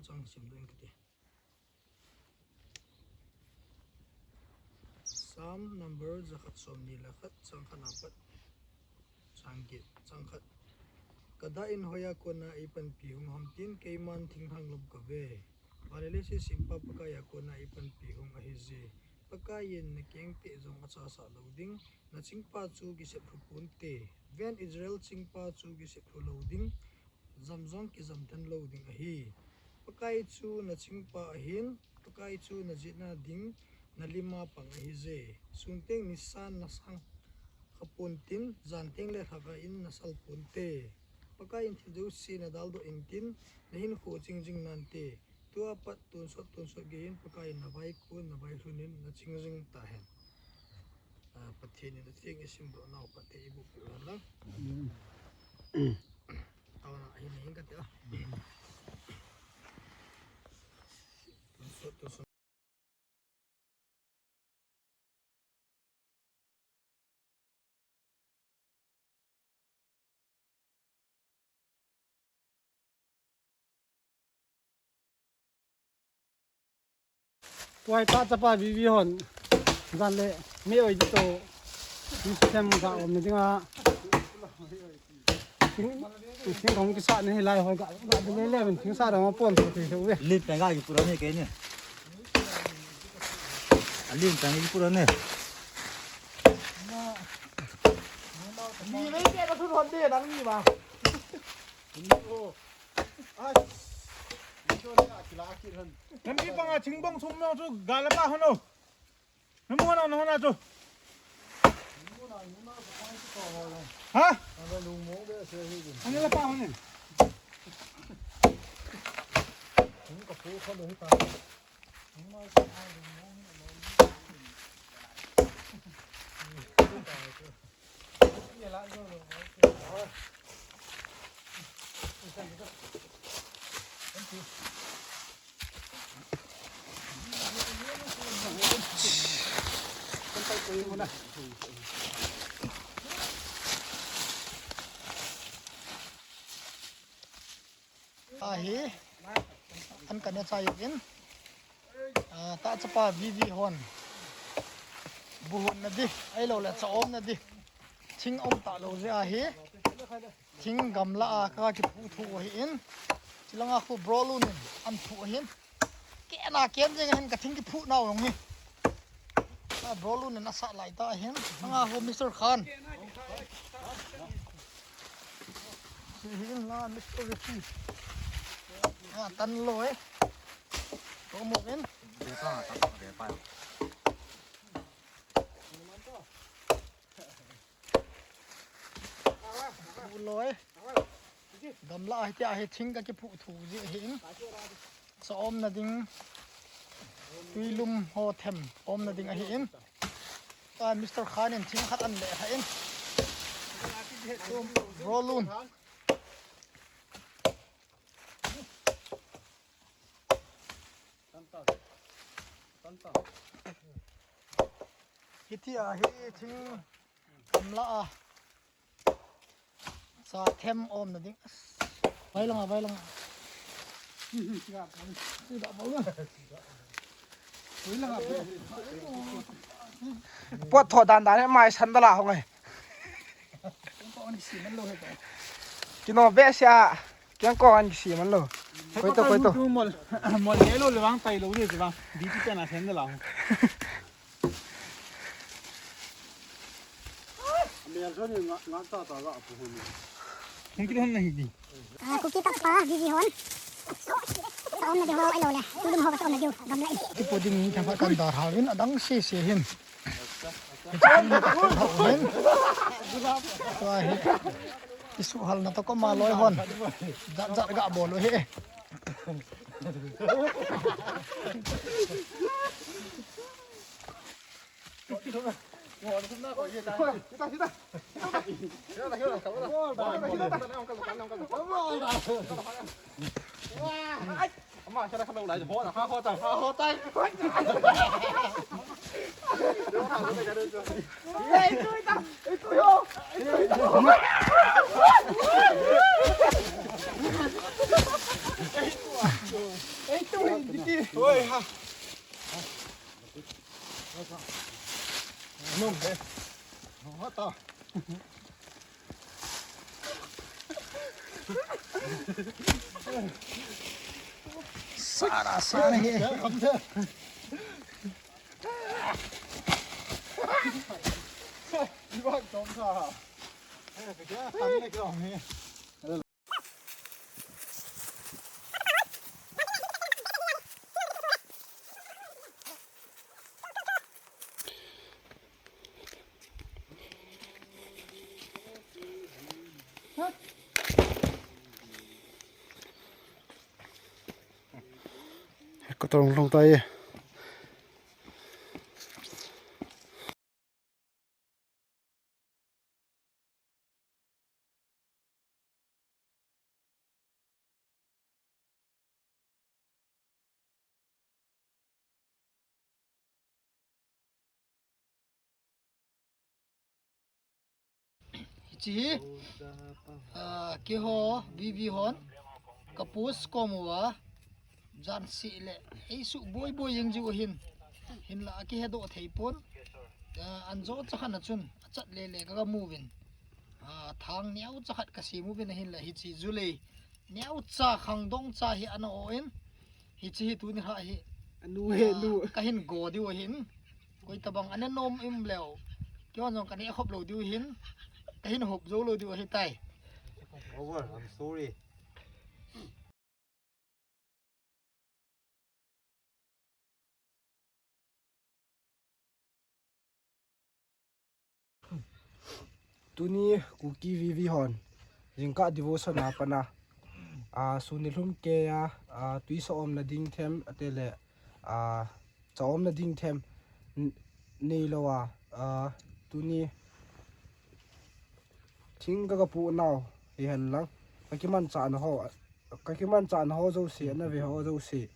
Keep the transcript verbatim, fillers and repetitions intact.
Chang sim ding kati. Psalm number jakhat somni le khat, chang khat apat chang get, chang khat. Kadah in hoiya kona eipanpi hung ham tin, keiman thinglhang lam kave. Vanle leiset sempa Pakaiya kona eipanpi hung ahije. Pakaiyin nakeng peh jong achasah lou ding, nachingpa chu kiseplhu ponte. Ven, Israel chingpa chu kiseplhu lou ding, jam jong kijam than lou ding ahi. Pakai chu nachingpa ahin, Pakai chu najetna ding nalima pang ahije. Sun teng nisan nasang kha pontin, jan teng le lhagao in nasal ponte. Pakaiyin thil jouse nadaldoh intin, nahinkho ching jing nante. Tua pat tonsot tonsot geiyin Pakaiyin navaikon navailhunin naching jing tahen. Ah, Pathen in atheng isimdoh nau phatthei eiboh peh hen lang. Taona hi nei kati a. Tonsot tonsot. Tua hi tah chapa Vivi hon jan le me oi di to. Sem ga om ni dinga. Thing, thing kong kisa ni lai hoi ga, ga de le le, thing sa dang pon to thei thei ve. Lim peng ga ki pura ni ke ni. A lim peng ga ki pura ni. Ni ve ke ba thu thon de nang ni ma. Ni o. Ai. Ni to ni a kila a ki ran. Nam ki panga thing bong thum no chu ga la pa hono. Namu na, namu na chu. Ha? Ani la pa ni. Ahi, an kana chai in. Ah, tah chapa Vivi hon. Bu hon na di, ahilou le cha om na di. Thing om talou jeh ahi. Thing gamla a ka kiphu thu ahi in. Chilanga khu Bro Lun in an phu ahin. Kei na ken jeng ahin ka thing kiphu nau jong hi. A Bro Lun in asah lai ta ahin. Anga khu Mister Khan. Hi in la Mister Ricky. A tan lou e. Ko mo ken. Phu loi. Gamla ahi tia hi thing ka kiphu thu ji ahi in. Sa om na ding. Tuilum ho them om na ding ahi in. Ka Mister Khan in thing khat an le kha in. Bro Lun. Hitia hi thing gamla a sa them om na ding. Vai langa, vai langa. Pot tho dan dan mai sandal a hong ai. Kino be sia, kiang ko an kisi man lo. Koi to, koi to. Mol, mol ne lo le wang tai lo le wang. Di ti na sen de la. Mel so ni nga, nga ta ta ga pu hon. Hung ki hon nahi di. Ah, Kuki tah pa, Vivi hon. Sa om na di ho, ai lo le. Tulum ho, sa om na di ho, gamla in. Ki po ding ni thang kan dar ha, win adang se se hin. Tua hi. Isu hal na to ko ma loi hon. Jat jat ga bol u hi. Ei, tu, ei, Diki. Oi, ha. Nom, he. Nom, ha, ta. Sara, sara, he. Kotong long tai. Hiche hi, ah, keiho, V V hon, ka post kom uva, jan seh le, ei suboi boi jing jiu ahin, hinla akihedoh thei pon, ah, anjo chakhat na chun, achat le le ka, ka mu uvin. Ah, thang neocha khat ka sem uvin ahinla hiche julei neocha khangdong cha hi ana o in, hiche hi tuni lha hi, anu he, ah, nu. Ka hin go diu ahin. Koi tabang ana nom im leu. Keiho jong ka neh khop lou diu ahin. Ka hin hop jou lou diu ahi tai. Over, I'm sorry. Tuni Kuki V V hon jingkah devotion a pat a, ah, sun nilhum kei a, ah, tuisa omna ding them, ate le, ah, cha omna ding them n-, neilou a, ah, tuni thing ka, ka pu nau hihen lang, ka kimanchah na ho, ka kimanchah na ho jouse, ana ve ho jouse.